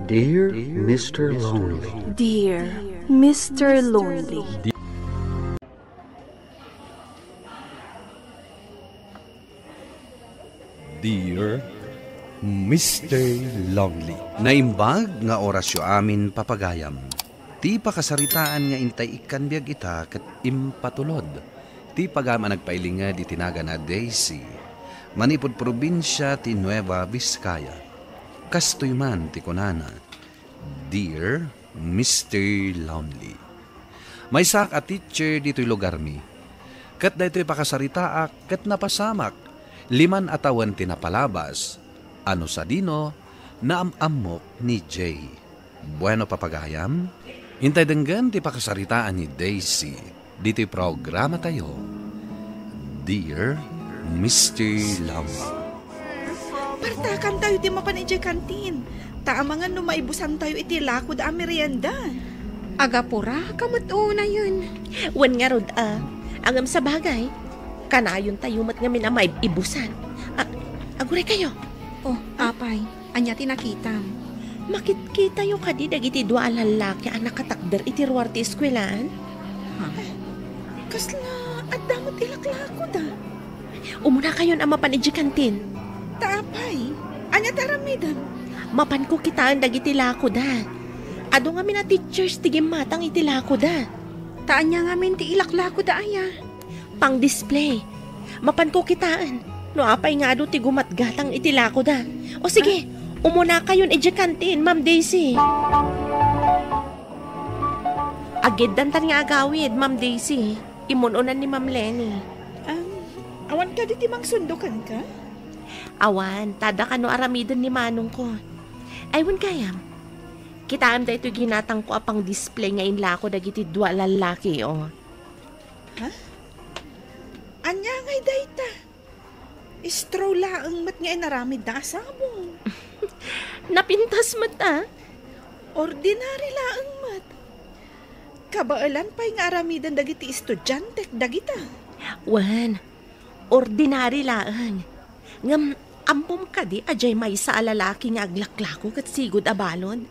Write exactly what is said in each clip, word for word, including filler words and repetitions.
Dear Mister Lonely. Dear Mister Lonely. Dear Mister Lonely. Naimbag nga orasyo amin, papagayam. Ti pakasaritaan nga intay ikkan biag ita ket impatulod ti pagayam a nagpailinged iti nagan a Daisy, manipud probinsia ti Nueva Vizcaya. Kastoy man ti kunana, "Dear Mister Lonely, maysaak a teacher ditoy lugarmi, ket daytoy pakasaritaak ket napasamak, liman a tawen ti napalabas, a no sadino, naam-ammok ni Jay." Bueno, papagayam, intay denggen ti pakasaritaan ni Daisy ditoy programatayo, Dear Mister Lonely. Partakantayo ti mapan idiay kantin. Ta amangan no maibusantayo iti lakoda a merienda. Agapura, kamet unayen. Wen ngarud a, ngem sabagay, kanayontayo met ngamin a maibusan. A, aguraykayo. Oh, apay, ania ti nakitam? Makitkitayo kadi dagiti dua a lallaki a nakatakder iti ruar ti eskuelaan? Ha? Kasla adda met ilaklakoda. Umunakayon a mapan idiay kantin. Ta apay, ania ti aramidem? Mapanko kitaen dagiti lakoda. Adu ngamin a teachers ti gimmatang iti lakoda. Ta ania ngamin ti ilaklakoda aya? Pang-display. Mapanko kitaen no apay nga adu ti gumatgatang iti lakoda. O sige, umunakayon idiay kantin, Ma'am Daisy. Agiddantan nga agawid, Ma'am Daisy. Imun-unan ni Ma'am Lenny. Um, awan kadi ti mangsundo kenka? Awan, ta adda kano aramiden ni manongko. Ay, wen gayam. Kitaem daytoy ginatangko a pang-display nga inlako dagiti dua a lallaki, o. Ha? Ania ngay dayta? Straw laeng met nga inaramidda a sabong. Napintas met, a. Ordinary laeng met. Kabaelan pay nga aramiden dagiti estudiantek dagita. Wen, ordinary laeng. Ngem, ammom kadi a diay maysa a lalaki nga aglaklako ket sigud a balud?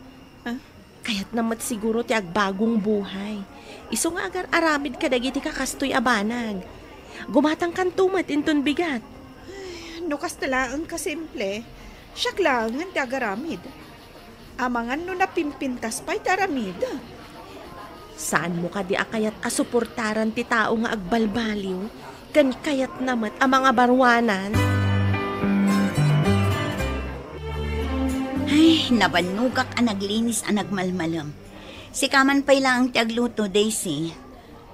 Ha? Kayatna met siguro ti agbagong buhay. Isu nga agar-aramid kadagiti kakastoy a banag. Gumatangkanto met inton bigat. Ay, no kasta laeng kasimple, siak laengen ti agaramid. Amangan no napimpintas pay ti aramid. Saanmo kadi a kayat a suportaran ti tao nga agbalbaliw? Ken kayatna met a mangabaruanan. Ay, nabannogak a naglinis a nagmalmalem. Sika man pay laeng ti agluto, Daisy.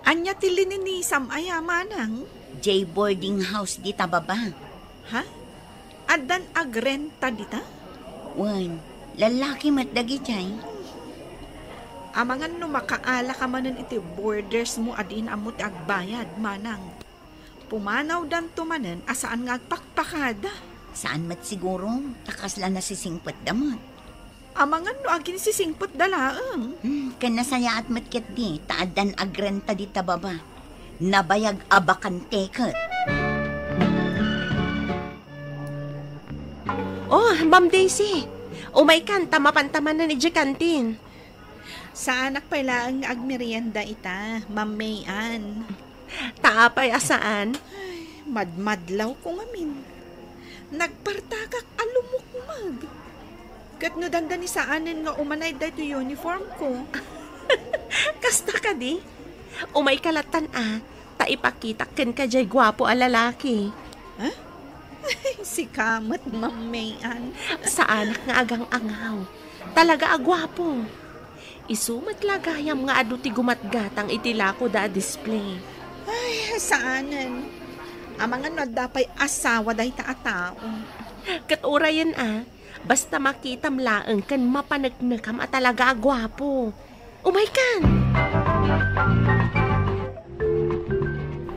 Ania ti lininisam aya, manang? Jay boarding house dita baba. Ha? Addan agrenta dita? Wen, lallaki met dagijay. Amangan no makaala ka manen iti boarders mo a diin ammo ti agbayad, manang. Pumanawdanto manen a saan nga agpakpakada. Saan met siguro, ta kasla nasisingpetda met. Amangan no aginsisingpetda laeng. Hmm, ken nasayaat met ketdi, ta addan agrenta dita baba. Nabayag a bakante ket. Oh, Ma'am Daisy. Umaykan, ta mapanta manen idiay kantin. Saanak pay laeng nga agmerienda ita, Ma'am May Ann. Ta apay a saan? Ay, madmadlawko ngamin. Nagpartakak a lumukmeg. Ket no dandani saanen nga umanay daytoy uniformko. Kasta kadi? Umayka lattan a, ta ipakitak kenka diay guapo a lalaki. Ha? Sika met, Ma'am May Ann. Saanak nga agang-angaw. Talaga a guapo. Isu met la gayam nga adu ti gumatgatang iti lakoda a display. Ay, saanen. Amangan no adda pay asawa dayta a tao. Ket urayen a, basta makitam laeng ken mapaneknekam a talaga a guapo. Umaykan!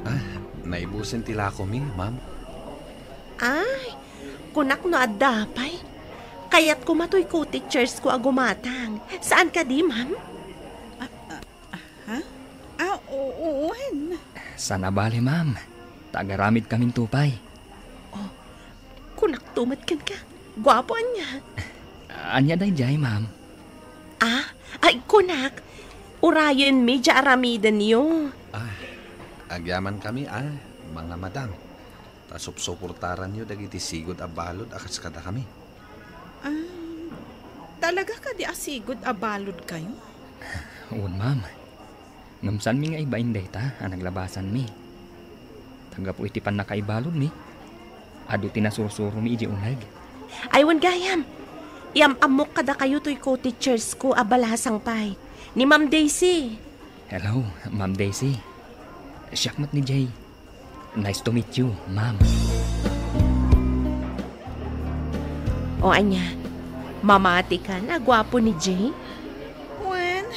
Ah, naibusen ti lakomi, ma'am. Ay, kunak no adda pay. Kayatko matoy co-teachersko a gumatang. Saan kadi, ma'am? Ah, ah, ha? Ah, oo, wen. Saan a bale, ma'am. Ta agaramidkaminto pay. Oh, kunakto met kenka. Guapo ania. Ania daydiay, ma'am? Ah, ay, kunak, urayenmi diay aramidenyo. Ah, agyamankami, ah, mga madam. Ta supsuportaranyo dagiti sigud a balud a kas kadakami. Ah, talaga kadi a sigud a baludkayo? Wen, ma'am. Ngem saanmi nga ibain dayta a naglabasanmi. Ta gapu iti pannakaibaludmi, adu ti nasursuromi idiay uneg. Ay, wen gayam. Iam-ammok kadakayo toy co-teachers ko a balasang pay, ni Ma'am Daisy. Hello, Ma'am Daisy. Siak met ni Jay. Nice to meet you, ma'am. O ania, mamati ka na guapo ni Jay? Wen,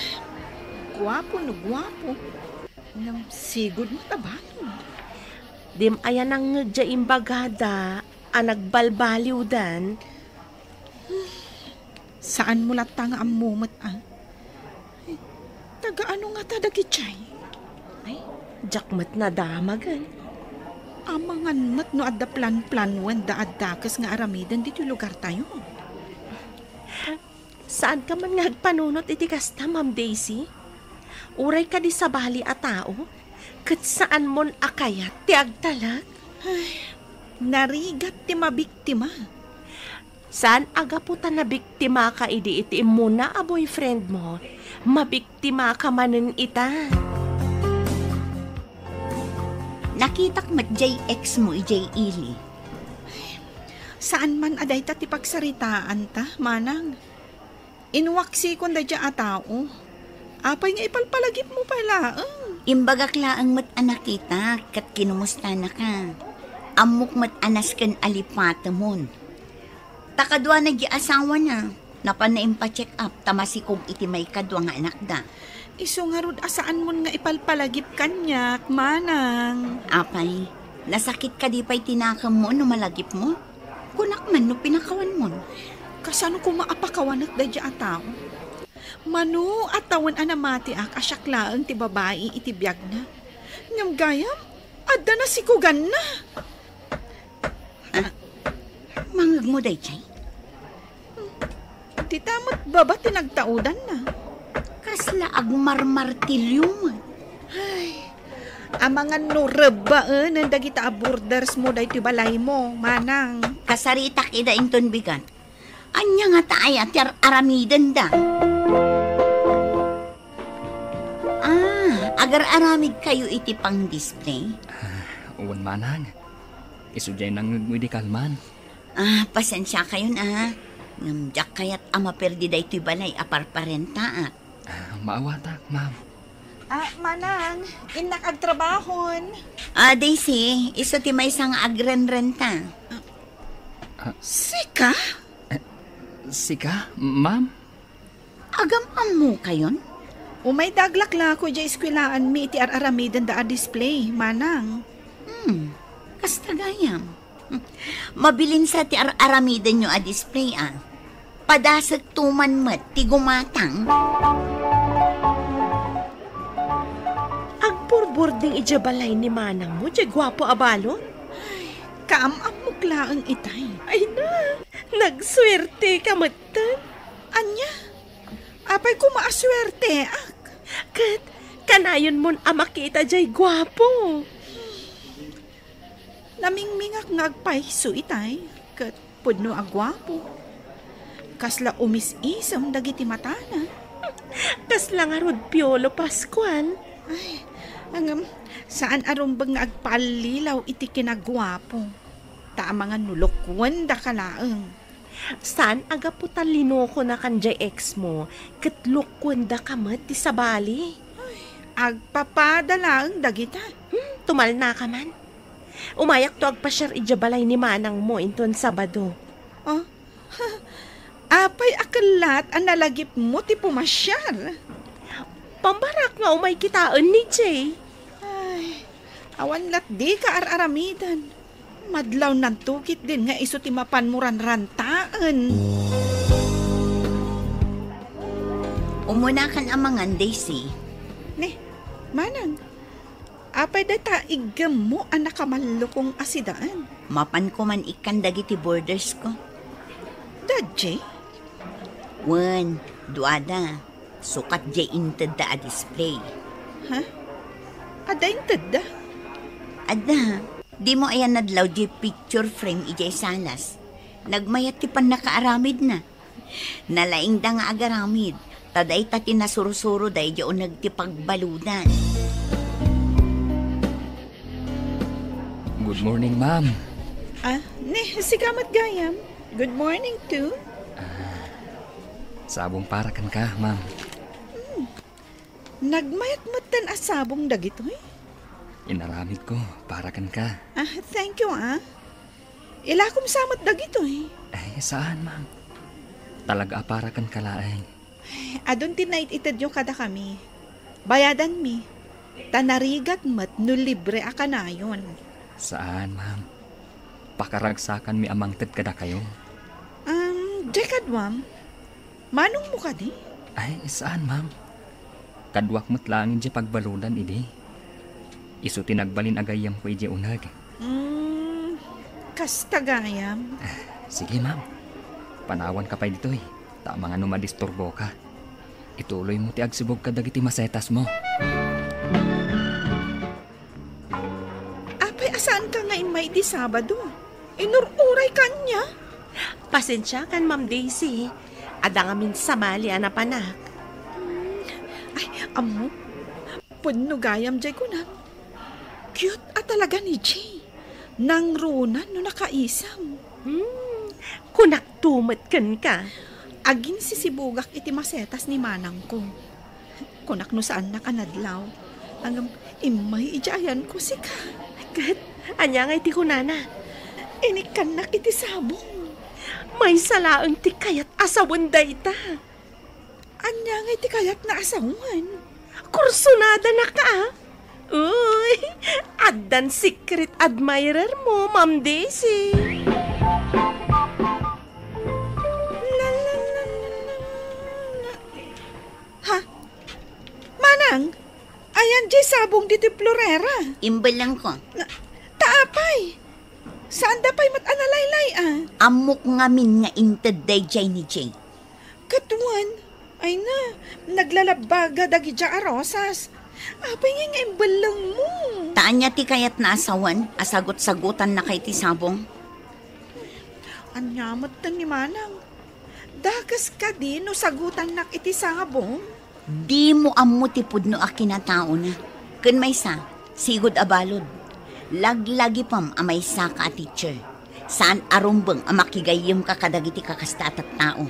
guapo no guapo. Ngem sigud met a balud. Dim aya nangngeg diay imbagada a nagbalbaliwdan? Saanmo latta nga ammo met, a? Taga ano ngata dagiti? Ay, diak met nadamagen. Amangan met no adda planplanuenda a dakes nga aramiden ditoy lugartayo. Saanka man nga agpanunot iti kasta, Ma'am Daisy? Uray kadi sabali a tao, ket saanmon a kayat ti agtalek? Ay, narigat ti mabiktima. Saan a gapu ta nabiktimaka idi iti immuna a boyfriend mo, mabiktimaka manen ita. Nakitak met jay ex mo idiay ili. Saan man a dayta ti pagsaritaanta, manang. Inwaksikon daydiay a tao. Apay nga ipalpalagipmo pay laeng? Imbagak laeng met a nakitak ket kinumustanaka. Ammok met a nasken a lipatemon. Ta kaduana diay asawana, napanna impacheck up ta masikog iti maikadua nga anakda. Isu ngarud a saanmon nga ipalpalagip kaniak, manang. Apay, nasakit kadi pay ti nakemmo no malagipmo? Kunak man no pinakawanmon. Kasano koma a pakawanek daydiay a tao? Mano a tawen a namatiak a siak laeng ti babai iti biagna. Ngem gayam, adda nasikoganna. Ah, mangngegmo daydiay? Dita met baba ti nagtaudanna. Kasla agmarmartilio met. Ay, amangan no rebbaenen dagita a bordersmo daytoy balaymo, manang. Kasaritak ida inton bigat. Ania ngata aya ti ar-aramidenda? Ah, agar-aramidkayo iti pang-display? Ah, wen, manang. Isu jay nangngegmo idi kalman. Ah, pasensiakayon, a. Ngem diak kayat a maperdi daytoy balay a parparentaak. Ah, maawatak, ma'am. Ah, manang, innak agtrabahon. Ah, Daisy, isu ti maysa nga agrenrenta. Ah. Sika? Eh, sika, ma'am? Agam-ammokayon? Umayda aglaklako idiay eskuelaanmi iti ar-aramidenda a display, manang. Hmm, kasta gayam. Hmm, mabilin sa ti ar-aramidenyo a display, a. Padasekto man met ti gumatang. Agburburding idiay balay ni manangmo, diay guapo a balon? Ay, kaam-ammok laeng itay. Ay na, nagsuerteka metten. Ania? Apay koma a suerteak? Ket kanayonmon a makita diay guapo. Namingmingak nga agpayso itay, ket pudno a guapo. Kasla umis-isem dagiti matana. Kasla ngarud Piolo Pascual. Ay, ngem, saan a rumbeng nga agpaallilaw iti kinaguapo. Ta amangan no lokuendaka laeng. Saan a gapu ta linokonakan diay ex mo, ket lokuendaka met ti sabali. Ay, agpapada laeng dagita. Hmm, tumalnaka man. Umayakto agpasiar idiay balay ni manangmo inton Sabado. Oh? Apay a kellat a nalagipmo ti pumasiar? Pambarak nga umay kitaen ni Jay. Ay, awan lat dika ar-aramiden. Madlawnanto ketdin nga isu ti mapanmo ranrantaen. Umunakan a mangan, Daisy. Ne, manang, apay dayta iggemmo a nakamallukong a sidaen? Mapanko man ikkan dagiti borders ko. Dadjay? Wen, Duada, sukat jay intedda a display. Ha? Adda intedda? Adda. Dimo aya nadlaw jay picture frame ijay salas? Nagmayat ti pannakaaramidna. Nalaingda nga agaramid, ta dayta ti nasursuro daydi uneg ti pagbaludan. Good morning, ma'am. Ah, ni, sika met gayam. Good morning, too. Sabong para kenka, ma'am. Nagmayat metten a sabong dagitoy? Inaramid ko para kenka. Ah, thank you, ah. Ilakom sa met dagitoy. Eh, saan, ma'am. Talaga a para kenka laeng. Adun ti naititedyo kadakami. Bayadanmi. Ta narigat met no libre a kanayon. Saan, ma'am. Pakaragsakanmi a mangted kadakayo. Um, diay kaduam. Manongmo kadi? Ay, saan, ma'am. Kaduak met laeng idiay pagbaludan idi. Isu ti nagbalin a gayyemko idiay uneg. Hmm, kasta gayam. Sige, ma'am. Panawanka pay ditoy, ta amangan no madisturboka. Ituloymo ti agsibug kadagiti masetasmo. Apay a saanka nga immay idi Sabado? Inur-urayka ania? Pasensiakan, Ma'am Daisy. Adda ngamin sabali a napanak. Hmm. Ay, ammo. Pudno gayam jay kunam. Cute a talaga ni Jay. Nangrunan no nakaisam. Hmm. Kunak tumet kenka. Aginsisibugak iti masetas ni manangko. Kunak no saannak a nadlaw. Ngem immay idiay ayanko sika. Ket ania ngay ti kunana? Inikkannak iti sabong. Maysa laeng ti kayat a sawen dayta. Ania ngay ti kayatna a sawen? Kursunada naka, a? Uy, addan secret admirer mo, Ma'am Daisy. La, la, la, la, la, la. Ha? Manang, ayan jay sabong ditoy florera. Imbellengko. Na, ta apay? Saanda pay met a nalaylay, a? Ammok ngamin nga inted dayjay ni Jay. Kaduan, ay na, naglalabbaga dagidiay a rosas. Apay ngay nga imbellengmo? Ta ania ti kayatna a sawen a sagot-sagotannaka iti sabong? Ania metten ni Manang? Dakes kadi no sagutannak iti sabong? Dimo ammo ti pudno a kinataona. Ken maysa, sigud a balud. Laglagipem a maysaka a teacher. Saan a rumbeng a makigayyemka kadagiti kakasta a tattao.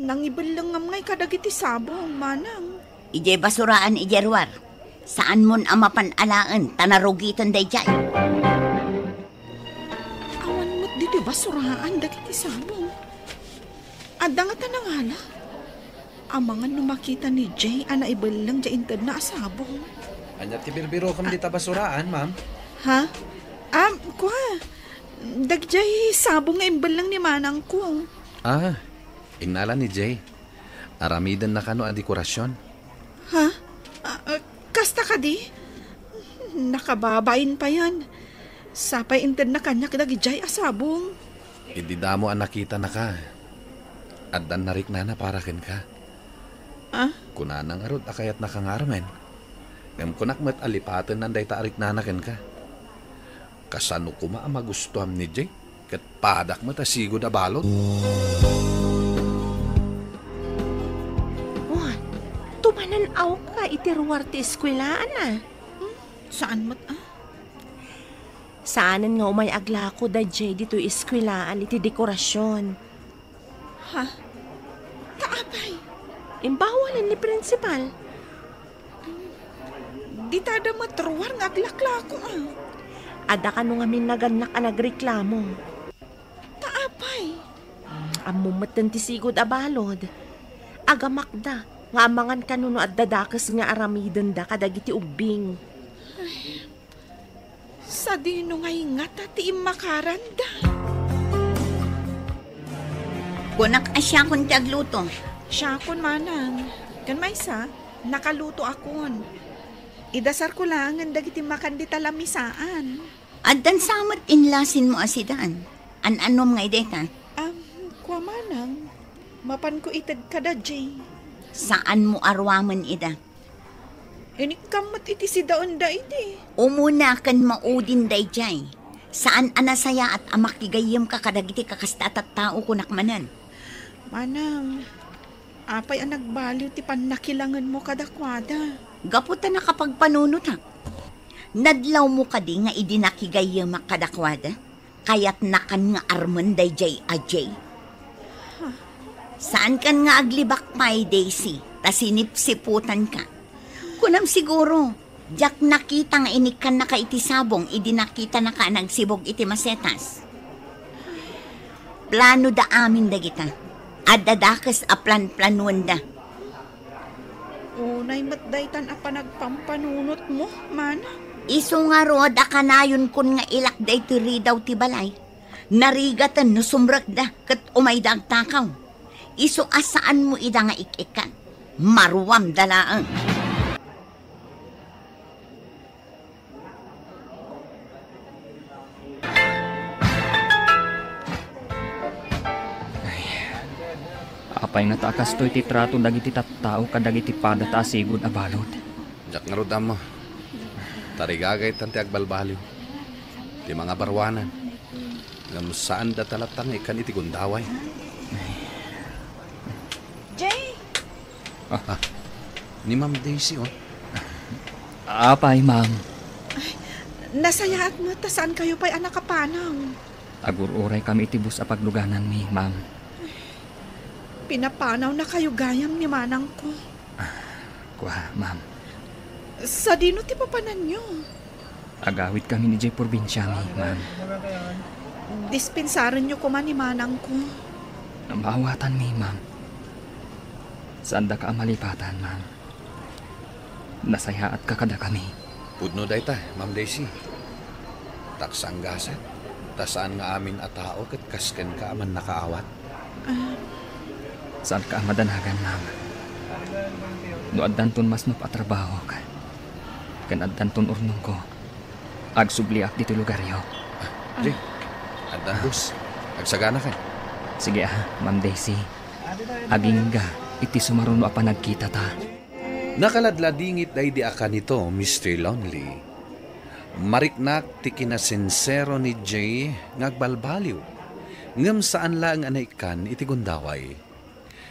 Nangibellengam ngay kadagiti sabong, Manang. Idiay basuraan idiay ruar. Saanmon a mapan alaen ta narugiten daydiay. Awan met ditoy basuraan dagiti sabong. Adda ngata nangala? Amangan no makita ni Jay a naibelleng diay intedna a sabong. Ania ti birbirokem dita basuraan, ma'am? Ha? Ah, kua. Dagdiay sabong nga imbelleng ni manangko. Ah, innala ni Jay. Aramidennaka no a dekorasion. Ha? Ah, ah, kasta kadi? Nakababain payen. Sapay intedna kaniak dagidiay a sabong. Idi damo a nakitanaka, addan nariknana para kenka. Ah? Kunana ngarud a kayatnaka nga armen. Ngem kunak met a lipatennan dayta a riknana kenka. Kasano koma a magustuam ni Jay? Ket padak met a sigud a balud. Wan, tumanan-awka iti ruar ti eskuelaan, a? Hmm, saan met, a? Saanen nga umay aglako daydiay ditoy eskuelaan iti dekorasion. Ha? Ta apay? Imbawalen ni principal. Dita adda met ruar nga aglaklako, a. Adda kano ngamin nagannak a nagreklamo. Ta apay? Ammom metten ti sigud a balud. Agamakda nga amangan kano no adda dakes nga aramidenda kadagiti ubbing. Sadino ngay ngata ti immakaranda? Kunak a siakon ti agluto. Siakon, manang. Ken maysa, nakalutoakon. Idasarko laengen dagiti makan dita lamisaan. Addan sa met inlasinmo a sidan. An-annom ngay dayta? Am, kua manang. Mapanko ited kada Jay. Saanmo a ruamen ida. Inikkam met iti sidaenda idi. Umuna ken maudin daydiay. Saan a nasayaat a makigayyemka kadagiti kakasta a tattao, kunak manen. Manang, apay a nagbaliw ti pannakilangenmo kadakuada? Gapu ta nakapagpanunotak. Nadlawmo kadi nga idi nakigayyemak kadakuada, kayatnakan nga armen daydiay a Jay? Saankan nga aglibak pay, Daisy, ta sinipsiputanka. Kunam siguro, diak nakita nga inikkannaka iti sabong idi nakitanaka a nagsibog iti masetas. Planoda amin dagita. Adda dakes a planplanoenda. Unay met daytan a panagpampanunotmo, mana? Isu ngarud a kanayonkon nga ilak daytoy ridaw ti balay. Narigaten no sumrekda ket umayda agtakaw. Isu a saanmo ida nga ik-ikkan. Maruamda laeng. Ay, apay ngata a kastoy ti trato dagiti tattao kadagiti padata a sigud a balud? Diak ngarud ammo. Tarigagaytan ti agbalbaliw. Ti mangabaruanan. Ngem saandata latta nga ikkan iti gundaway. Jay! Ah, ni Ma'am Daisy, oh. Apay, ma'am? Nasayaat met ta saankayo pay a nakapanaw. Agur-uray kami iti bus a paglugananmi, ma'am. Pinapanawnakayo gayam ni manangko. Kua, ma'am. Sadino ti papananyo? Agawid kami idiay probinsiami, ma'am. Dispensarenyo koma ni manangko. Maawatanmi, ma'am. Saandaka a malipatan, ma'am. Nasayaatka kadakami. Pudno dayta, Ma'am Daisy. Ta agsanggasan, ta saan nga amin a tao ket kas kenka a mannakaawat. Ah. Saanka a madanagan, ma'am. No addanton masnop a trabahok, ken addanton urnongko, agsubliak ditoy lugaryo. Ah, Jay, addan bus. Agsaganakan. Sige, ah, Ma'am Daisy. Agingga iti sumaruno a panagkitata. Nakaladladingit daydi a kanito, Mister Lonely. Mariknak ti kinasensero ni Jay nga agbalbaliw, ngem saan laeng a naikkan iti gundaway.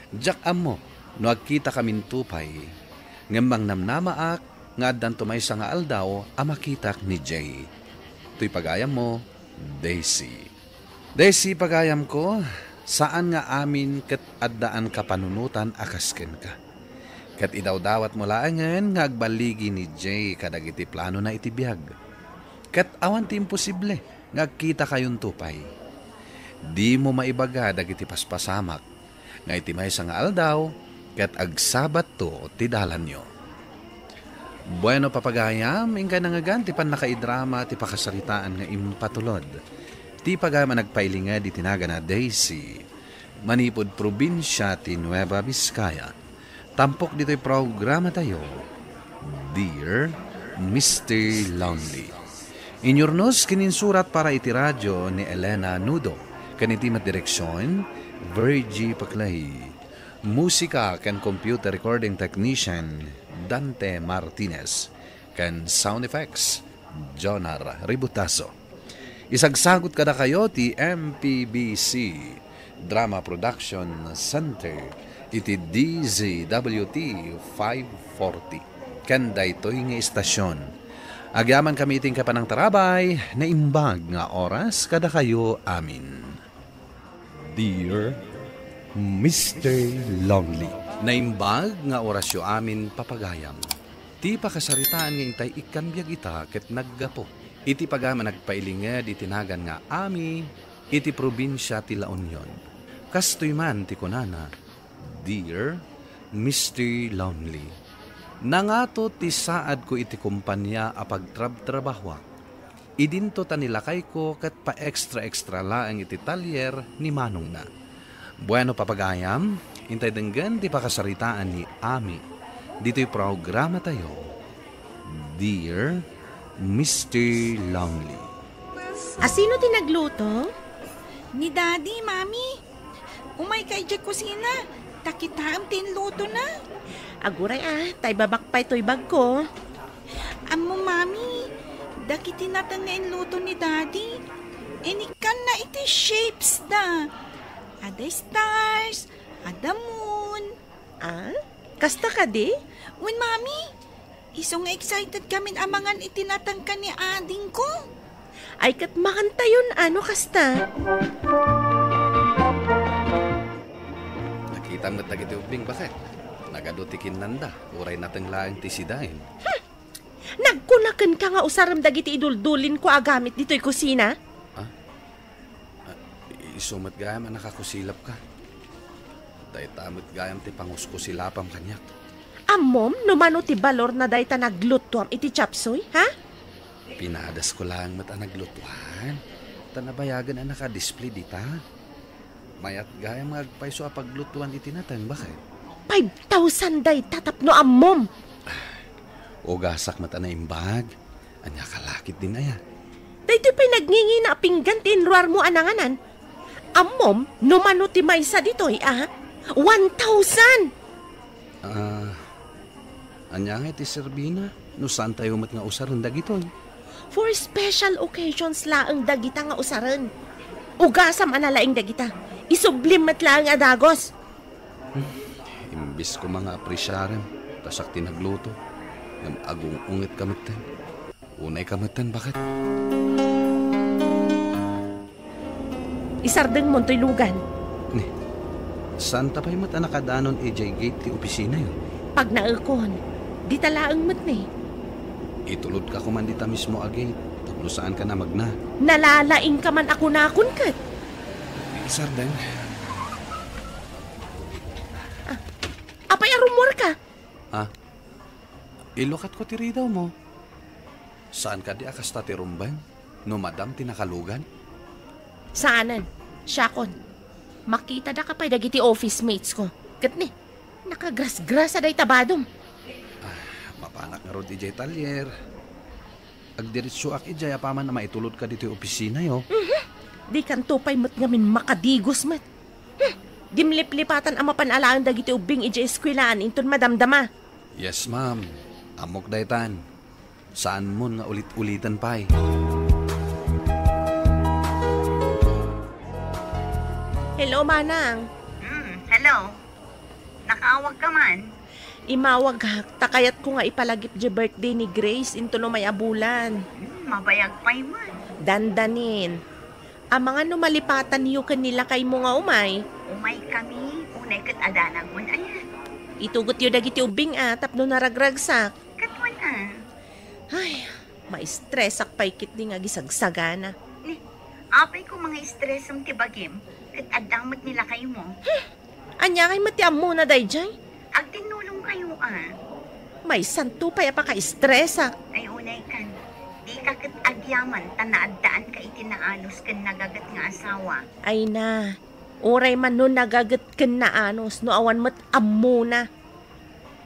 Diak ammo no agkitakaminto pay, ngem mangnamnamaak nga addanto maysa nga aldaw a makitak ni Jay. Toy pagayammo, Daisy. Daisy, pagayamko, saan nga amin ket addaan kapanunotan a kas kenka. Ket idawdawatmo laengen nga agballigi ni Jay kadagiti planona iti biag. Ket awan ti imposible nga agkitakayonto pay. Dimo maibaga dagiti paspasamak nga iti maysa nga aldaw ket agsabatto ti dalanyo. Bueno, papagayam, inkay nangngegan ti pannakaidrama ti pakasaritaan nga impatulod ti pagayam a nagpailinged iti nagan a Daisy, manipud probinsia ti Nueva Vizcaya. Tampok ditoy programatayo, Dear Mister Lonely. Inyurnos ken insurat para iti radio ni Elena Nudo, ken iti met direksion, Virgie Paclay. Musika ken computer recording technician, Dante Martinez, ken sound effects, Jonar Ributaso. Isagsagut kadakayo ti M P B C Drama Production Center iti D Z W T five forty. Ken daytoy nga istasyon, agyamankami iti panangtarabay, naimbag nga oras kadakayo amin. Dear Mister Lonely. Naimbag nga orasyo amin, papagayam. Ti pakasaritaan nga intay ikkan biag ita ket naggapu iti pagayam a nagpailinged iti nagan nga Ami iti probinsia ti La Union. Kastoy man ti kunana, Dear Mister Lonely, nangato ti saadko iti kompania a pagtrabtrabahoak. Idinto ta nilakayko ket pa-extra-extra laeng iti talyer ni manongna. Bueno, papagayam, intay denggen ti pakasaritaan ni Ami ditoy programatayo, Dear Mister Lonely. Asino ti nagluto? Ni Daddy, Mami. Umayka idiay kusina, ta kitaem ti inlutona. Aguray a, ta ibabak pay toy bagko. Ammo, Mami, dagiti nateng nga inluto ni Daddy, inikkanna iti shapes da. Ada stars, ada moon. Ah? Kasta kadi? Wen, Mami, isu nga excited kamin a mangan iti natengka ni adingko. Ay, ket mangantayon, ano kasta? Nakitam met dagiti ubbing, baket. Nagadu ti kinnanda, uray nateng laeng ti sidaen. Hmm. Nagkunakenka nga usarem dagiti iduldulinko a gamit ditoy kusina? Ah? Ah, isu met gayam a nakakusilapka. Dayta met gayam ti pangusko-silapam kaniak. Ammom no mano ti balor na dayta naglutuam iti chop suey, ha? Pinadasko laeng met a naglutuan. Ta nabayagen a nakadisplay dita. Mayat gayam nga agpayso a paglutuan iti nateng, baket. Five thousand dayta tapno ammom. Ugasak met a naimbag. Ania ka lakit din aya? Daytoy pay nagngingina a pinggan ti inruarmo a nanganan. Ammom no mano ti maysa ditoy, a? One thousand! Ah, ania nga iti serbina no saantayo met nga usaren dagitoy? For special occasions laeng dagita nga usaren. Ugasam a nalaing dagita. Isublim met laeng a dagos. Hmm, imbis koma nga apresiarem, ta siak ti nagluto, ngem agung-ungetka metten. Unayka metten, baket. Isardengmon toy lugan. Ni, saanta pay met a nakadanon idiay gate ti opisinayo? Pagnaekon, dita laeng met ni. Itulodka koman dita mismo a gate, tapno saanka a magna. Nalalaingka man a kunakon ket. Isardeng. Ah, apay a rummuarka? Ah, ilukatko ti ridawmo. Saan kadi a kasta ti rumbeng no madam ti nakalugan? Saanen, siakon. Makitada ka pay dagiti office mates ko. Ket ni, nakagrasgrasa dayta badom. Ah, mapanak ngarud idiay talyer. Agdiritsuak idiay apaman a maitulodka ditoy opisinayo. Mhm. Dikanto pay met ngamin makadigos met. Hmm. Dimliplipatan a mapan alaen dagiti ubbing idiay eskuelaan inton madamdama. Yes, ma'am. Ammok daytan. Saanmon nga ulit-uliten pay. Hello, Manang. Hmm, hello. Nakaawag ka man? Imawagak, ta kayatko nga ipalagip di birthday ni Grace inton umay a bulan. Hmm, mabayag pay man. Dandanin. Amangan no malipatanyo ken ni lakaymo nga umay. Umay kami, unay ket adanag man aya. Itugotyo dagiti ubbing a tapno naragragsak. Ket wen a. Ay, maistresak pay ketdi nga agisagsagana. Ni, apay ko mga estresem ti bagim, ket adda met ni lakaymo. Hmm. Ania ngay met ti ammona daydiay? Agtinnulongkayo a. Maysanto pay a pakaistresak. Ay, unay kan. Dika ket agyaman ta naaddaanka iti naanos ken nagaget nga asawa. Ay na, uray man no nagaget ken naanos no awan met ammona.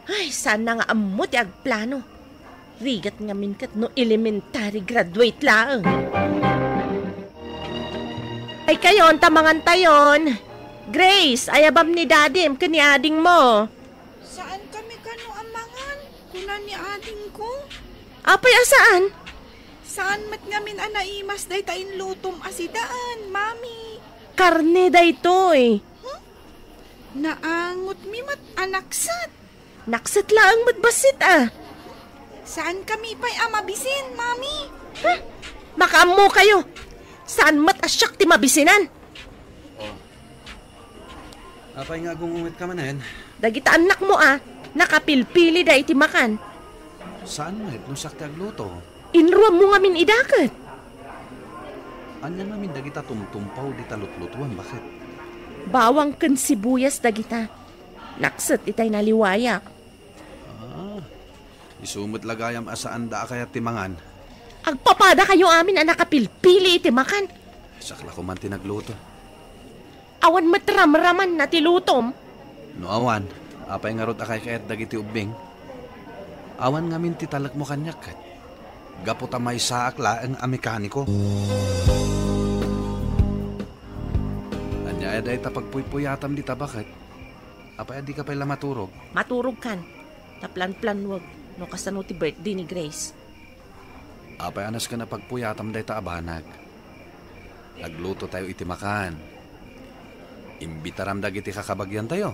Ay, saan na nga ammo ti agplano. Rigat ngamin ket no elementary graduate laeng. Ay kayon, ta mangantayon. Grace, ayabam ni dadim ken ni adingmo. Saan kami kano a mangan, kuna ni adingko. Apay a saan? Saan met ngamin a naimas dayta inlutom a sidaen, Mami? Karne daytoy. Hmm? Naangotmi met a nakset. Nakset laeng met bassit a. Saan kami pay a mabisin, Mami? Hmm? Makaammokayo. Saan met a siak ti mabisinan? Oh. Apay nga agung-ungetka manen? Dagita annakmo a, nakapilpilida iti makan. Saan met no siak ti agluto? Inruammo ngamin idaket. Ania ngamin dagita tumtumpaw dita lutlutuan, baket? Bawang ken sibuyas dagita. Nakset itay naliwayak. Ah, isu met la gayam a saanda a kayat ti mangan. Agpapadakayo amin a nakapilpili iti makan. Siak la koman ti nagluto. Awan met ramramanna ti lutom. No awan, apay ngarud a kaykayat dagiti ubbing? Awan ngamin ti talekmo kaniak ket. Gapu ta maysaak laeng a mekaniko. Ania Dayta pagpuypuyatam dita, baket? Apay a dika pay la maturog? Maturogkan. Ta planplannueg no kasano ti birthday ni Grace. Apay a nasken a pagpuyatam dayta a banag? Aglutotayo iti makan. Imbitaram dagiti kakabagiantayo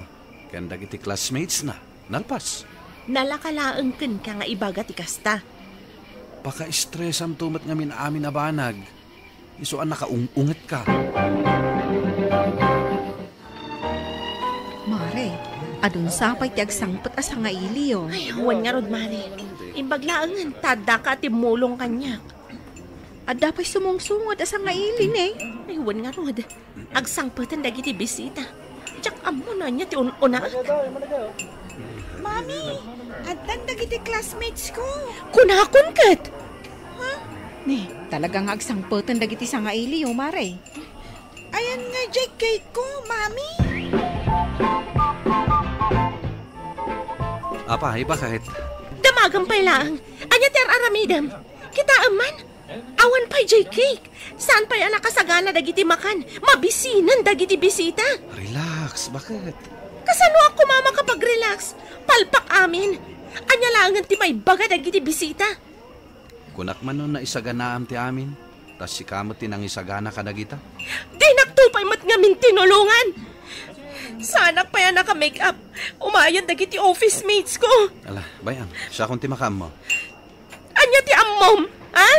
ken dagiti classmates na. Nalpas. Nalaka laeng kenka nga ibaga ti kasta. Pakaestresamto met ngamin amin a banag. Isu a nakaung-ungetka. Mare, adun sa pay ti agsangpet a sangailiyo. Ay, wen ngarud, Mare. Imbag laengen, ta addaka a timmulong kaniak. Adda pay sumungsungod a sangaili, ne? Ay, wen ngarud. Agsangpeten dagiti bisita. Diak ammo no ania ti un-unaak. Mami, addan dagiti classmates ko. Kunakon ket. Ha? Ne, talaga nga agsangpeten dagiti sangailiyo, Mare. Ayan nga jay cake ko, Mami. Apa, iba kahit? Damagan pay laeng. Ania ti ar-aramidem? Kitaem man? Awan pay jay cake. Saan pay a nakasagana dagiti makan? Mabisinen dagiti bisita. Relax, baket? Kasano a koma makapag-relax? Palpak amin. Ania laengen ti maibaga dagiti bisita? Kunak man no naisaganaam ti amin, ta sika met ti nangisagana kadagita. Dinakto pay met ngamin tinulongan. Saanak pay a naka-make up. Umayen dagiti office mates ko. Ala, bay-am, siakon ti makaammo. Ania ti ammom, ha?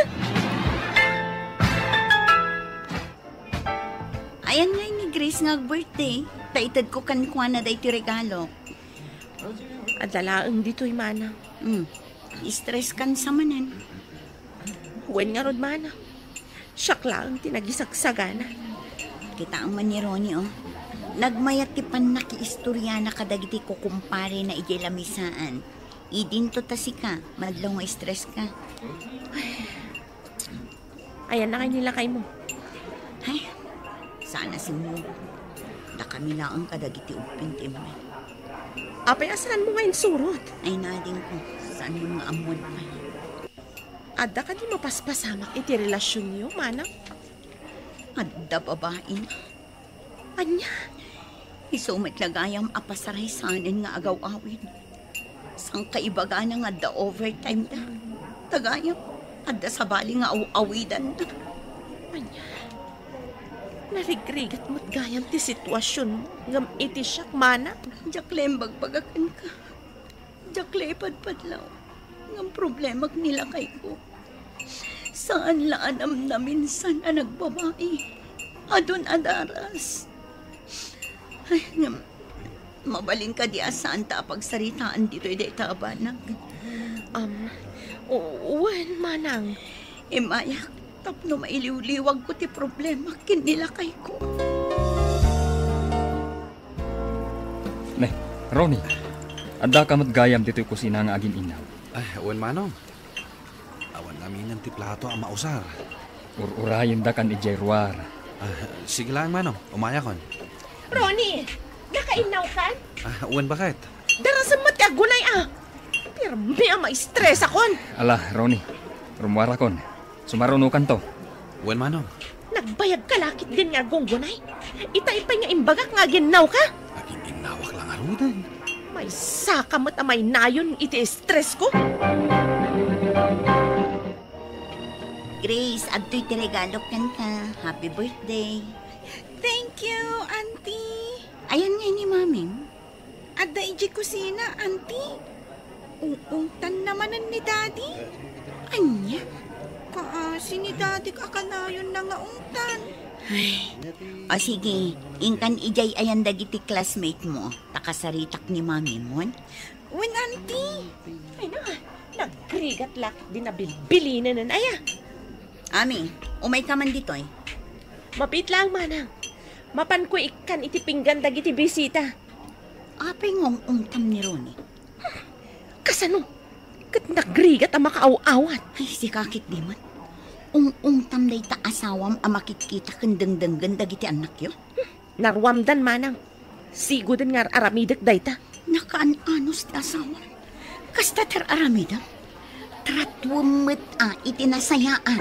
Ayan nga ni Grace nga ag-birthday. Ta itedko kenkuana daytoy regalo. Adda laeng ditoy, Mana. Hmm. Stress kan sa manen. Wen ngarud, Mana. Siak laeng ti nagisagsagana. Kitaem man ni Ronnie, oh. Nagmayat ti pannakiistoriana kadagiti kukumparena idiay lamisaan. Idinto ta sika, madlaw nga stress ka. Ayan na kay ni lakaymo. Ay, sana simmo. Dakami laeng kadagiti ubbing ti immen. Apay a saanmo nga insurot? Ay, nadingko. Saanmo nga ammon pay? Adda kadi mapaspasamak iti relasionyo, Manang? Adda babaina. Ania? Isu met la gayam a pasaraysanen nga agaw-awid. Sangkaibagana nga adda overtime da. Ta gayam, adda sabali nga aw-awidan da. Ania? Narigrigat met gayam ti situasionmo, ngem iti siak, Manang. Diak la imbagbagak kenka. Diak la ipadpadlaw. Ngem problemak ni lakayko. Saan la a namnaminsan a nagbabai. Adun a daras. Ay, ngem, mabalin kadi a saanta a pagsaritaan ditoy dayta a banag? Um, u-, wen, Manang. Immayak, tapno mailiwliwagko ti problemak ken ni lakayko. Ne, Ronnie, addaka met gayam ditoy kusina nga agin-innaw. Ay, wen, Manong. Awan naminen ti plato a mausar. Ur-urayendakan idiay ruar. Ah, sige laeng, Manong. Umayakon. Ronnie, nakainnawkan? Ah, wen, baket? Darasem met ti aggunay, a. Pirmi a maistresakon. Ala, Ronnie. Rummuarakon. Sumarunokanto. Wen, Manong. Nagbayagka la ketdin nga aggunggunay? Itay pay nga imbagak nga aginnawka? Agin-innawak la ngaruden. Maysaka met a mainayon iti estresko. Grace, adtoy ti regalok kenka. Happy birthday. Thank you, Auntie. Ayan nga ni Mamim. Adda idiay kusina, Auntie. Ung-ungtanna manen ni Daddy. Ania? Kaasi ni Daddy a kanayonna nga ungtan. Ay. O sige, inkan idiay ayan dagiti classmate mo. Ta kasaritak ni Mamimon. Wen, Auntie. Ay na, nagrigat la ketdi nabilbilinenen aya. Ami, umayka man ditoy. Mabiit laeng, Manang. Mapanko ikkan iti pinggan dagiti bisita. Apay nga ung-ungtam ni Ronnie? Kasano? Ket nagrigat a makaaw-awat. Ay, sika ketdi met. Ung-ungtam dayta asawam a makitkita ken dengdenggen dagiti annakyo? Naruamdan, Manang. Sigoden nga ar-aramidek dayta. Nakaan-anos ti asawam. Kasta ti ar-aramidem. Tratuem met a iti nasayaan.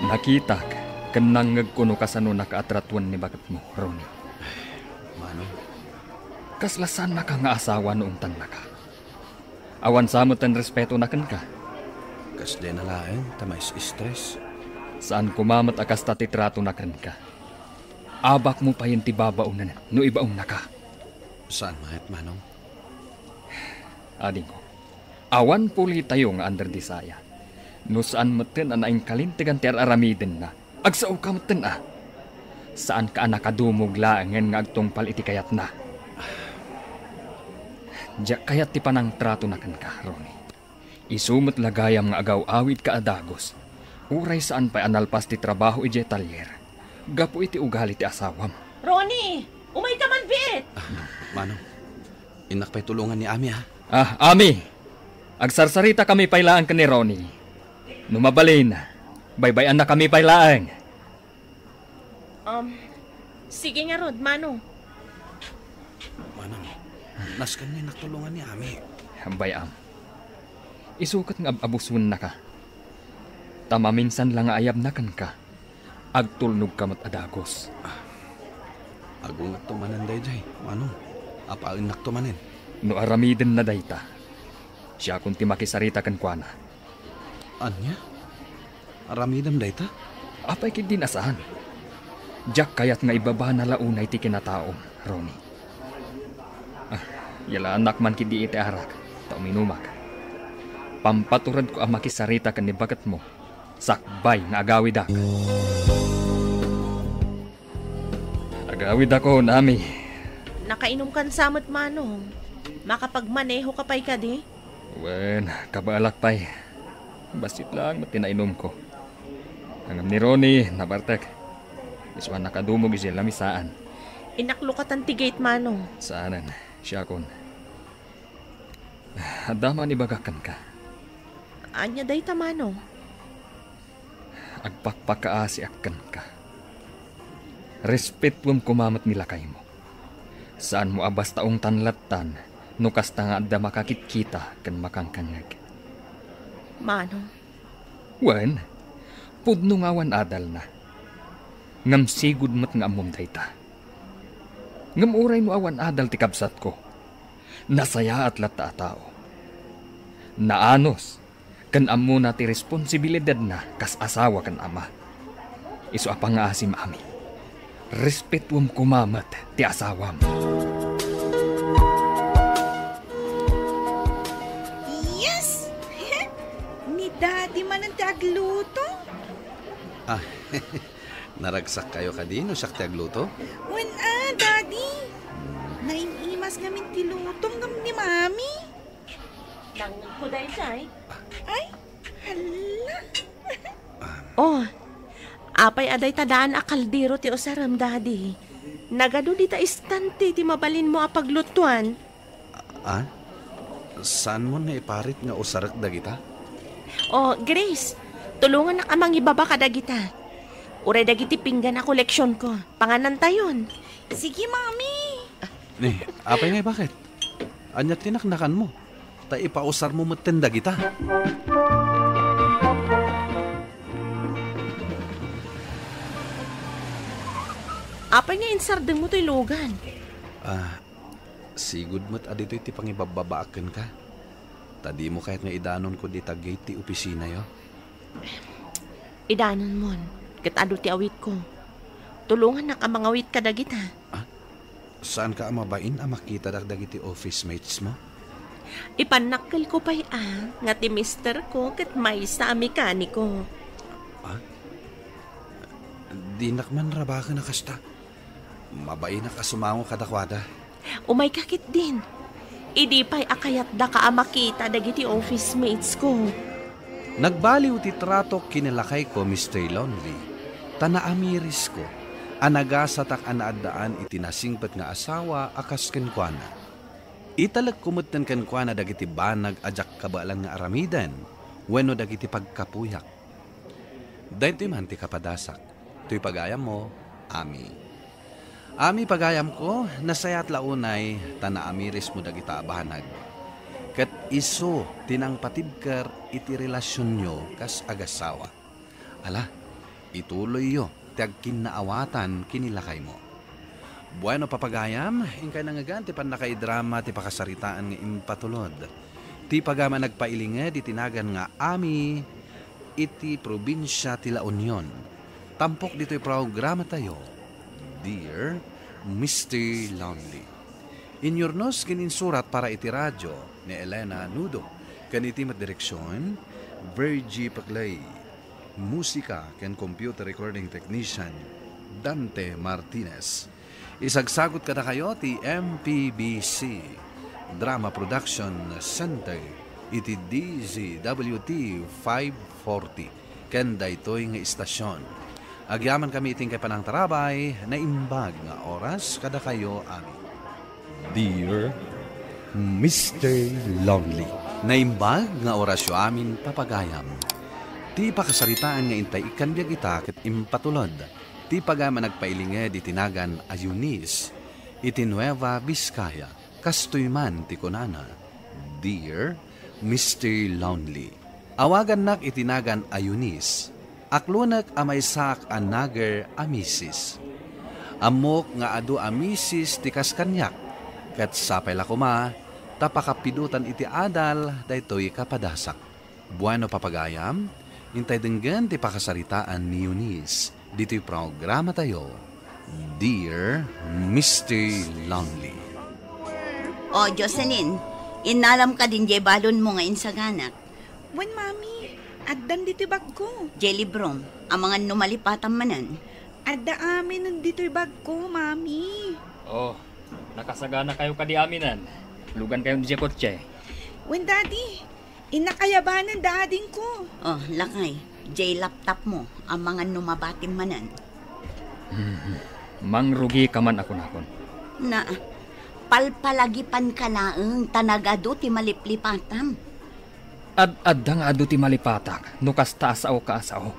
Nakitak Ken nangngegko no kasanonaka a tratuen ni baketmo, Ronnie. Manong. Kasla saannaka nga asawa no ungtannaka. Awan sa met ti respetona kenka. Kasdiay na laeng ta mais-stress. Saan koma met a kasta ti tratona kenka. Abakmo payen ti babaonen no ibaonnaka. Saan met, Manong? Adingko, awan pulitayo nga under the saya. No saan metten a naingkalintegan ti ar-aramidenna, agsaoka metten a. Saanka a nakadumog laengen nga agtungpal iti kayatna. Diak kayat ti panangtratona kenka, Ronnie. Isu met la gayam nga agaw-awidka a dagus, uray saan pay a nalpas ti trabaho idiay talyer, gapu iti ugali ti asawam. Ronnie, umayka man biit! Ah, Manong, innak pay tulongan ni Ami, ha? Ah, Ami! Agsarsaritakami pay laeng ken ni Ronnie. No mabalin, baybay-annakami pay laeng. Um, sige ngarud, Manong. Manong, nasken nga innak tulongan ni Ami. Bay-am. Isu ket nga ab-abusennaka. Ta maminsan la nga ayabna kenka, agtulnogka met a dagus. Ah, agungekto manen daydiay, Manong. Apaennakto manen. No aramidenna dayta, siakon ti makisarita kenkuana. Ania? Aramidem dayta? Apay ketdin a saan? Diak kayat nga ibabana la unay ti kinataom, Ronnie. Ah, yalaannak man ketdi iti arak, ta uminumak. Pampaturedko a makisarita ken ni baketmo, sakbay nga agawidak. Agawidakon, Ami. Nakainumkan sa met, Manong. Makapagmanehoka pay kadi? Wen, kabaelak pay. Bassit laeng met ti nainumko. Ngem ni Ronnie, nabartek. Isu a nakadumog idiay lamisaan. Inaklukatan ti gate, Manong. Saanen, siakon. Adda man ibagak kenka. Ania dayta, Manong? Agpakpakaasiak kenka. Respetuem koma met ni lakaymo. Saanmo a basta ungtan lattan no kasta nga adda makakitkita ken makangkangngeg. Manong. Wen, pudno nga awan adalna. Ngem sigud met nga ammom dayta. Ngem uray no awan adal ti kabsatko, nasayaat latta a tao. Naanus, ken ammona ti responsibilidadna kas asawa ken ama. Isu a pangngaasim, Ami. Respetuem koma met ti asawam. Yes! Ni Daddy manen ti agluto. Ah, naragsakkayo kadi no siak ti agluto? Wen a, Daddy. Hmm. Naim-imas ngamin ti lutom ngem ni Mami. Nangngegko daydiay. Ay, hala. Oh, apay a dayta daan a kaldero ti usarem, Daddy? Nagadu dita istante ti mabalinmo a paglutuan. Ah? Saanmon nga iparit nga usarek dagita? Oh, Grace, tulongannak a mangibaba kadagita. Uray dagiti pinggan a koleksionko, panganantayon. Sige, Mami. Ni, apay ngay, baket? Ania ti naknakanmo? Ta ipausarmo metten dagita. Apay nga insardengmo toy lugan? Ah, sigud met a ditoy ti pangibabbabaak kenka. Ta dimo kayat nga idanonko dita gate ti opisinayo? Idanonmon, ket adu ti awitko. Tulongannak a mangawit kadagita. Ah? Saanka a mabain a makitadak dagiti office mates mo? Ipannakkelko pay a nga ti misterko ket maysa a mekaniko. Ah? Dinak man rabaken a kasta. Mabainak a sumango kadakuada. Umayka ketdin. Idi pay a kayatdaka a makita dagiti office mates ko. Nagbaliw ti tratok ken ni lakayko, Mister Lonely, ta naamirisko a nagasatak a naaddaan iti nasingpet nga asawa a kas kenkuana. Italekko metten kenkuana dagiti banag a diak kabaelan nga aramiden wenno dagiti pagkapuyak. Daytoy man ti kapadasak. Toy pagayammo, Ami. Ami, pagayamko, nasayaat la unay ta naamirismo dagita a banag. Ket isu ti nangpatibker iti relasionyo kas agasawa. Ala, ituloyyo ti agkinnaawatan ken ni lakaymo. Bueno, papagayam, inkay nangngegan ti pannakaidrama ti pakasaritaan nga impatulod ti pagayam a nagpailinged iti nagan nga Ami iti probinsia ti La Union. Tampok ditoy programatayo, Dear Mister Lonely. Inyurnos ken insurat para iti radio ni Elena Nudo, ken iti met direksion, Virgie Paclay. Musika ken computer recording technician, Dante Martinez. Isagsagut kadakayo ti M P B C Drama Production Center iti D Z W T five forty ken daytoy nga istasyon. Agyamankami iti inkay panangtarabay, naimbag nga oras kadakayo amin. Dear Mister Lonely. Naimbag nga orasyo amin, papagayam. Ti pakasaritaan nga intay ikkan biag ita ket impatulod ti pagayam a nagpailinged iti nagan a Eunice iti Nueva Vizcaya. Kastoy man ti kunana, Dear Mister Lonely. Awagannak iti nagan a Eunice. Aklonek a maysaak a nagger a misis. Ammok nga adu a misis ti kas kaniak, ket sapay la koma ta pakapidotan iti adal daytoy kapadasak. Bueno, papagayam, intay denggen ti pakasaritaan ni Eunice ditoy programatayo, Dear Mister Lonely. O, Jocelyn, innalam kadin jay balonmo nga insaganak. Wen, Mami, addan ditoy bagko. Jay librom, amangan no malipatam manen. Adda amin ditoy bagko, Mami. O, nakasagana kayo kadi aminen. Lugan kayo diay kotse. Wen, Daddy, innak ayabanen da adingko. O, lakay, jay laptopmo, amangan no mabatim manen. Hmm, mangrugi ka man a kunakon. Na, palpalagipan ka laeng ta nagadu ti maliplipatam. Ad-adda nga adu ti malipatak no kasta a sao ka a sao.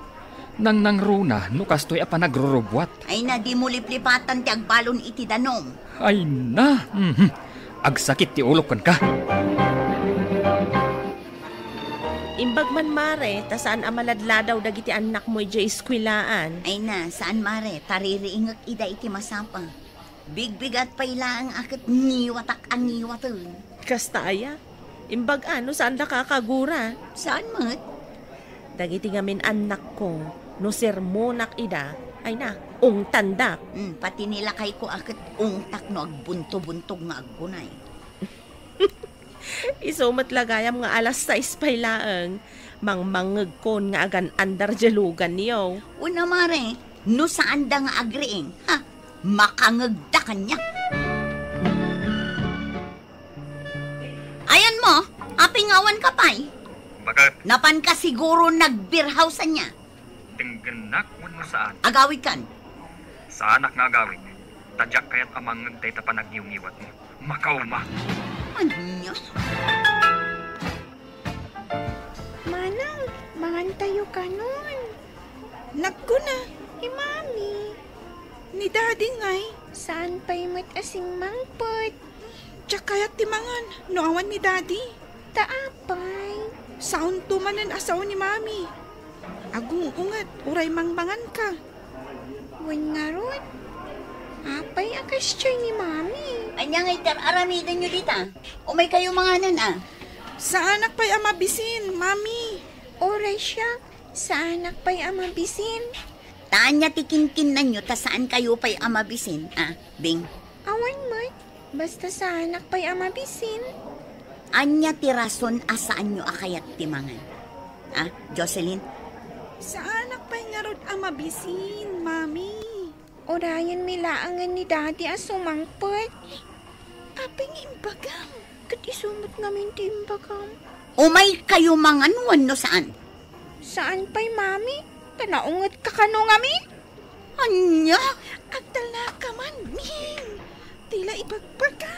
Nangnangruna no kastoy a panagrurubbuat. Ay na, dimo liplipatan ti agbalon iti danum. Ay na, mhm. Agsakit ti ulok kenka. Imbag man, Mare, ta saan a maladladaw dagiti annakmo idiay eskuelaan. Ay na, saan, Mare, ta ririingek ida iti masapa. Bigbigat pay laeng a ket ngiwatak a ngiwaten. Kasta aya? Imbag a no saanda kakagura? Saan met? Dagiti ngamin annakko, no sermonak ida, ay na, ungtandak. Hmm, pati ni lakayko a ket ungtak no agbuntobuntog nga aggunay. Isu met la gayam nga alas sais pay laeng, mangmangngegkon nga agan-andar diay luganyo. Wen a, Mare, no saanda nga agriing, ha, makangngegda kaniak. Ayanmo, apay nga awan ka pay? Baket? Napan ka siguro nag-beer house ania? Denggennak wenno saan? Agawidkan. Saanak nga agawid. Ta diak kayat a mangngeg dayta panagngiwngiwatmo. Makauma. Ania? Manang, mangantayo kanon. Nagkuna. Ni Mami. Ni Daddy ngay? Saan pay met a simmangpet? Diak kayat ti mangan no awan ni Daddy. Ta apay? Saonto manen a sao ni Mami. Agung-unget, uray mangmangan ka. Wen ngarud, apay a kasdiay ni Mami? Ania ngay ti ar-aramidenyo dita? Umay kayo manganan a. Saanak pay a mabisin, Mami. Uray siak, saanak pay a mabisin. Ta ania ti kinkinnanyo ta saan kayo pay a mabisin, a, Bing? Awan met, basta saanak pay a mabisin. Ania ti rason a saanyo a kayat ti mangan? A, Jocelyn? Saanak pay ngarud a mabisin, Mami. Urayenmi laengen ni Daddy a sumangpet. Apay nga imbagam? Ket isu met ngamin ti imbagam. Umay kayo mangan wenno saan? Saan pay, Mami? Ta naungetka kano ngamin? Ania? Agtalna ka man, Ming! Ti la ibagbaga.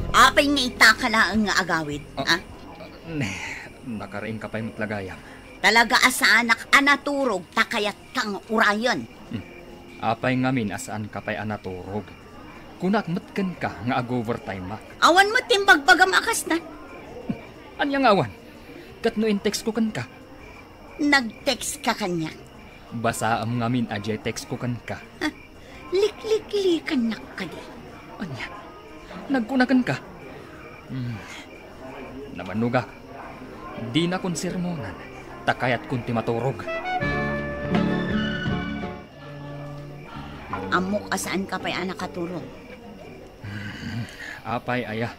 Apay nga ita ka laeng nga agawid, Ah, a? Ne, nakariing ka pay met la gayam. Talaga a saanak a naturog ta kayat kang urayen. Hmm. Apay ngamin a saan ka pay a naturog? Kunak met kenka nga ag-overtime-ak. Awan met ti imbagbagam a kasta. Hmm. Ania nga awan? Ket no in-text ko kenka, Nag-text ka kaniak? Basaem ngamin a diay text ko kenka. Ha? Likliklikannak kadi? Ania? Nagkuna kenka? Hmm. Nabannogak. Dinakon sermonan, ta kayatkon ti maturog. Ammok a saanka pay a nakaturog. Apay aya?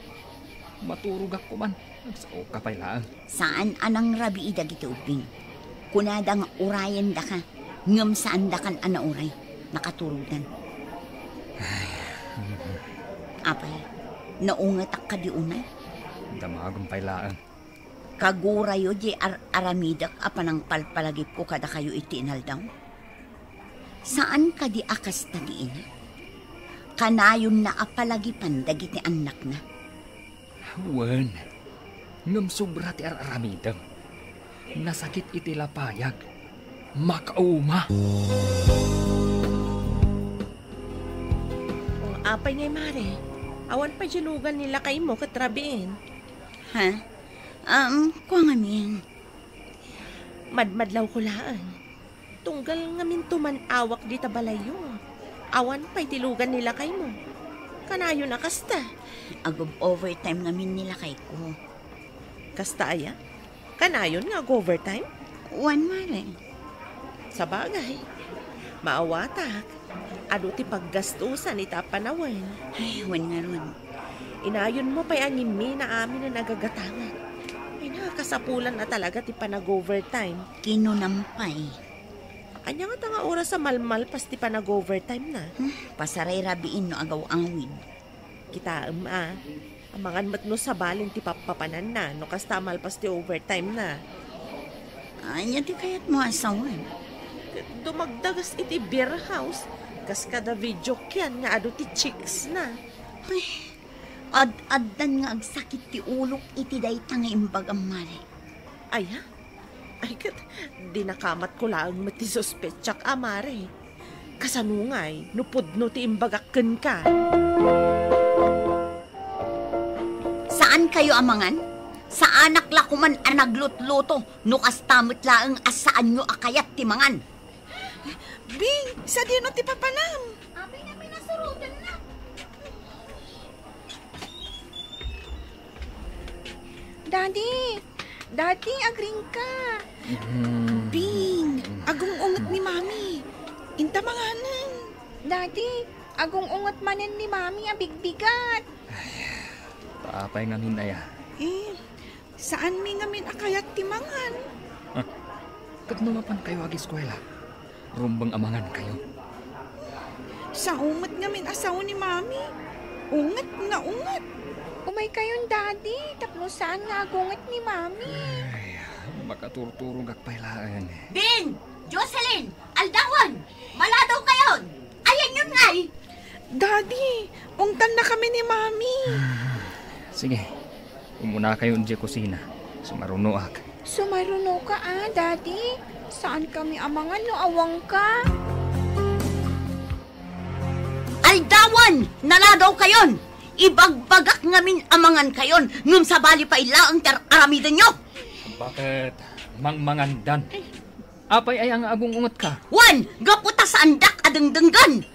Maturogak koman. Agsaoka pay laeng. Saan a nangrabii dagiti ubbing. Kunada nga urayendaka, ngem saandakan a nauray. Nakaturogdan. Apay, naungetak kadi unay? Damagem pay laeng. Kagurayo diay ar-aramidek a panangpalpalagipko kadakayo iti inaldaw? Saan kadi a kasta ti ina? Kanayonna a palagipan dagiti annakna. Wen, ngem sobra ti ar-aramidem. Nasakit iti lapayag. Makauma. O, apay ngay, Mare? Awan pay diay lugan ni lakaymo ket rabiin. Ha? Um, kua ngamin. Madmadlawko laeng. Tunggal ngamin tuman-awak dita balayyo. Awan pay ti lugan ni lakaymo. Kanayon a kasta. Ag-overtime ngamin ni lakayko. Kasta aya? Kanayon nga ag-overtime? Wen, Mare. Sabagay, maawatak. Adu ti paggastusan ita a panawen. Ay, wen ngarud. Inayonmo pay a ngimmina amin a nagagatangan. Ay, nakasapulan a talaga ti panag-overtime. Kinunam pay. Ania ngata nga oras a malmalpas ti panag-overtime na? Hmm, pasarayrabiin no agaw-awid. Kitaem a, amangan met no sabalen ti pappapananna no kasta a malpas ti overtime na. Ania ti kayatmo a sawen? Ket dumagdagas iti beer house, kas kada video kian nga adu ti chicks na. Ay, ad-addan nga agsakit ti ulok iti dayta nga imbagam, Mare. Aya? Ay ket, dinakamatko laeng met ti suspetsak a, Mare. Kasano ngay no pudno ti imbagak kenka? Saankayo a mangan? Saanak la koman a naglutluto no kasta met laeng a saanyo a kayat ti mangan. Bing, sadino ti papanam? Apay nga pinasurotenna. Daddy! Daddy, agringka! Mm. Bing, agung-unget ni Mami. Inta manganen. Daddy, agung-unget manen ni Mami a bigbigat. Ay, apay ngamin aya? Eh, saanmi ngamin a kayat ti mangan. Ah, ket no mapankayo agiskuela, rumbeng a mangankayo. Sao met ngamin a sao ni Mami. Unget nga unget. Umaykayon, Daddy, tapno saan nga agunget ni Mami. Ay, makaturturogak pay laeng. Bing! Jocelyn! Aldawan! Maladawkayon! Ayanyon ngay! Daddy, ungtannakami ni Mami. Sige, umunakayo idiay kusina. Sumarunoak. Sumarunoka a, Daddy? Saankami a mangan no awanka? Aldawan! Naladawkayon! Ibagbagak ngamin a mangankayon, ngem sabali pay laeng ti ar-aramidenyo! Baket mangmangandan? Apay aya nga agung-ungetka? Wen, gapu ta saandak a dengdenggen.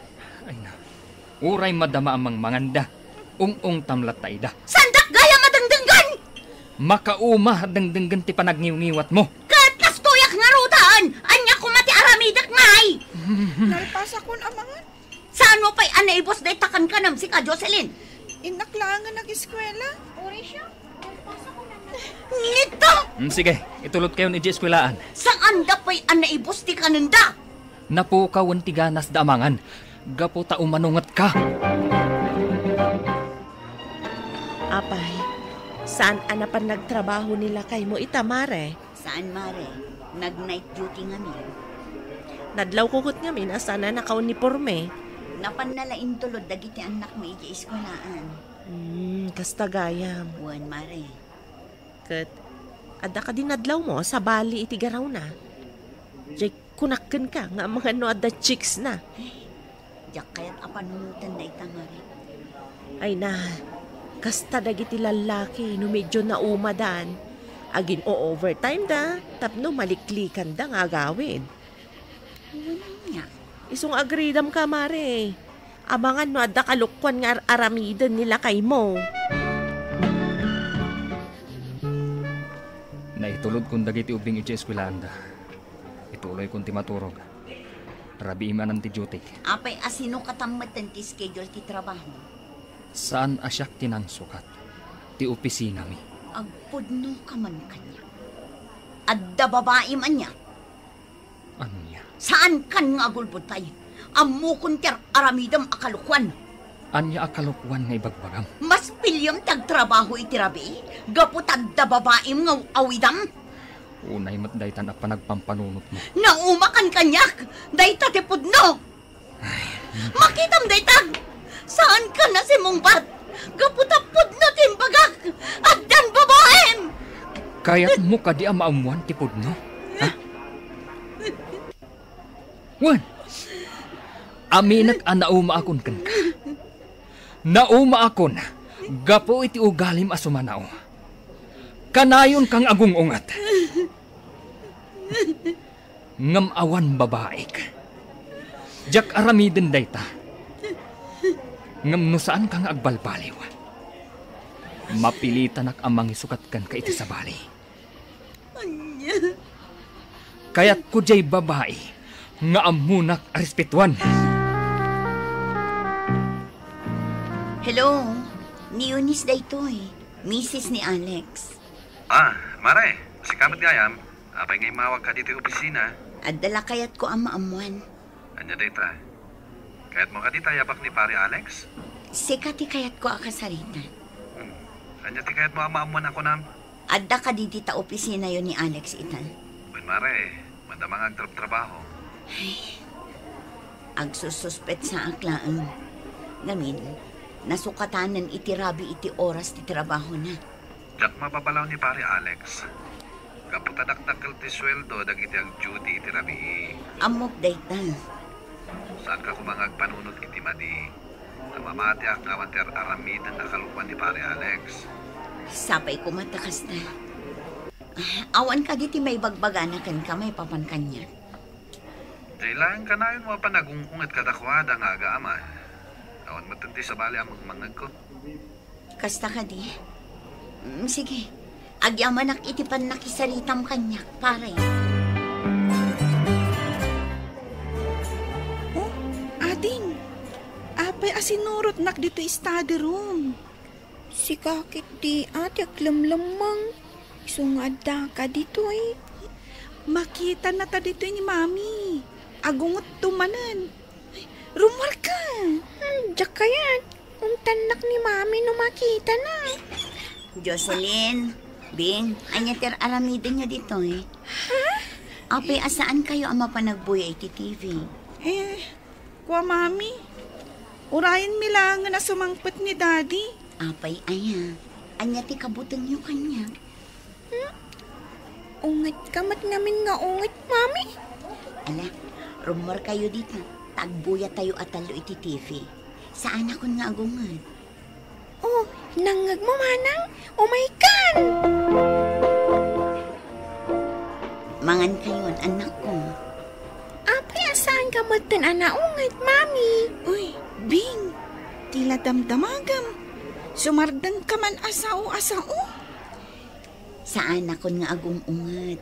Ay na, uray madama a mangmanganda, ung-ungtam latta ida. Saandak gayam a dengdenggen! Makauma a dengdenggen ti panagniwngiwatmo. Ket kastoyak ngaruden, ania koma ti aramidek ngay? Nalpasakon a mangan. Saanmo pay a naibus dayta kankanam, sika, Jocelyn? Innak laeng nga nag-eskuela. Uri siya. Ngitto! Mm, sige, itulotkayon idiay eskuelaan. Saanda pay a naibus ti kanenda? Napukawen ti ganasda a mangan, gapu ta umanungetka. Apay, saan a napan nagtrabaho ni lakaymo ita, Mare? Saan, Mare. Nag-night duty ngamin. Nadlawko ket ngamin a saan a nakauniporme. Napanna la intulod dagiti annakmo idiay eskuelaan. Hmm, kasta gayam. Wen, Mare. Ket, adda kadi nadlawmo a sabali iti garawna? Diay kunak kenka nga amangan no adda chicks na. Diak kayat a panunoten dayta, Mare. Ay na, kasta dagiti lallaki no medio naumadan, Agin-o-overtime da tapno maliklikan da nga agawid. Wen ania? Isu nga agridam ka, mare. Amangan no adda kalukkuan nga ar-aramiden ni lakaymo. Naitulodkon dagiti ubbing idiay eskuelaanda. Ituloykon ti maturog. Rabiim a nanti duty. Apay a sinukatam metten ti schedule ti trabaho? Saan a siak ti nangsukat. Ti opisinami. Agpudnoka man kaniak. Adda babaim ania? Ania? Saankan nga agulbod pay. Ammokon ti ar-aramidem a kalukkuan. Ania a kalukkuan nga ibagbagam? Mas piliem ti agtrabaho iti rabii gapu ta adda babaim nga aw-awidam. Unay met daytan a panagpampanunotmo. Naumakan kaniak! Dayta ti pudno! Makitam dayta! Saankan a simungbat! Gapu ta pudno ti imbagak! Addan babaim! Kayatmo kadi a maammuan ti pudno? Ha? Wen, aminek a naumaakon kenka. Naumaakon gapu iti ugalim a sumanao. Kanayonka nga agung-unget. Ngem awan babaik. Diak aramiden dayta. Ngem no saanka nga agbalbaliw, mapilitanak a mangisukat kenka iti sabali. Ania? Kayatko diay babai nga ammonak a respetuan. Hello, ni Eunice daytoy, misis ni Alex. Ah, mare, sika met gayam. Apay nga immawag ka ditoy opisina? Adda la kayatko a maammuan. Ania dayta? Kayatmo kadi ti ayabak ni Pare Alex? Sika ti kayatko a kasarita. Hmm. Ania ti kayatmo a maammuan a kunam? Adda kadi dita opisinayo ni Alex ita? Wen, mare, madama nga agtrabtrabaho. Ay, agsususpetsaak laeng. Ngamin, nasukatanen iti rabii iti oras ti trabahona. Diak mababalaw ni Pare Alex. Gapu ta dakdakkel ti sueldo dagiti agduty iti rabii. Ammok dayta. Saanka koma nga agpanunot iti madi. Ta mamatiak nga awan ti ar-aramiden a kalukkuan ni Pare Alex. Sapay koma ta kasta. Ah, awan kadi ti maibagbagana kenka maipapan kaniak? Diay laeng kanayonmo a panagung-unget kadakuada nga agaman. Awan met ti sabali a mangmangngegko. Kasta kadi? Mm, sige. Agyamanak iti pannakisaritam kaniak, pare. Oh, ading. Apay a sinurotnak ditoy study room? Sika ketdi a ti aglemlemmeng. Isu nga addaka ditoy. Makitanata ditoy ni Mami. Agungetto manen. Ay, rummuarka. Hmm, diak kayat. Untannak ni Mami no makitana. Jocelyn, Bing, ania ti ar-aramidenyo ditoy? Ha? Apay a saankayo a mapan agbuya iti T V? Eh, kua, Mami, urayenmi laengen a sumangpet ni Daddy. Apay aya? Ania ti kabutengyo kaniak? Hmm? Ungetka met ngamin nga unget, Mami? Ala, rummuarkayo dita, ta agbuyatayo a tallo iti T V. Saanakon nga agunget. Oh, nangngegmo manang? Umaykan! Mangankayon, annakko. Apay a saanka metten a naunget, Mami? Uy, Bing, ti la damdamagem. Sumardengka man a sao a sao. Saanakon nga agung-unget.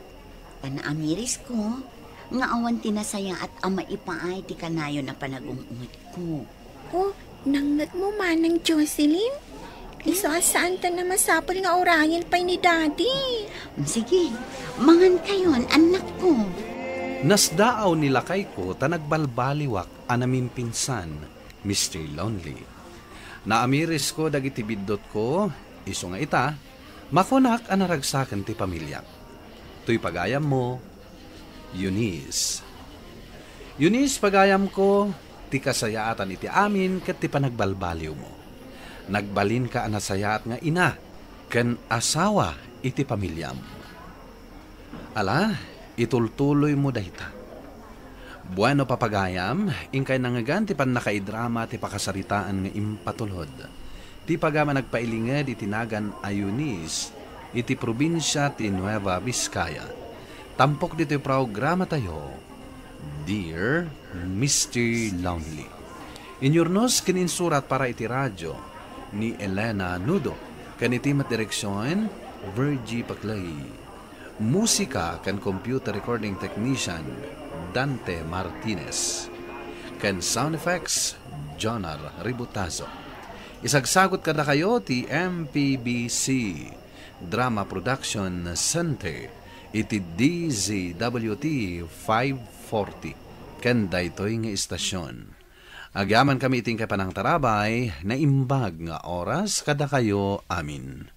Ta naamirisko nga awan ti nasayaat a maipaay ti kanayon a panagung-ungetko. Oh, nangngegmo manang Jocelyn? Isu a saantan a masapul nga urayen pay ni Daddy. Sige, mangankayon, annakko. Nasdaaw ni lakayko ta nagbalbaliwak a namimpinsan, Mister Lonely. Naamirisko dagiti biddutko, isu nga ita, makunak a naragsaken ti pamiliak. Toy pagayammo, Eunice. Eunice, pagayamko, ti kasayaatan iti amin ket ti panagbalbaliwmo. Nagbalinka a nasayaat nga ina ken asawa iti pamiliam. Ala, itultuloymo dayta. Bueno, papagayam, inkay nangngegan ti pannakaidrama ti pakasaritaan nga impatulod. Ti pagayam a nagpailinged iti nagan a Eunice, iti probinsia ti Nueva Vizcaya. Tampok ditoy programatayo, Dear Mister Lonely. Inyurnos ken insurat para iti radio ni Elena Nudo, ken iti met direksion, Virgie Paclay. Musika ken computer recording technician, Dante Martinez. Ken sound effects, Jonar Ributazo. Isagsagut kadakayo ti M P B C Drama Production Center iti D Z W T five forty ken daytoy nga istasion. Agyamankami iti inkay panangtarabay, naimbag nga oras kadakayo amin.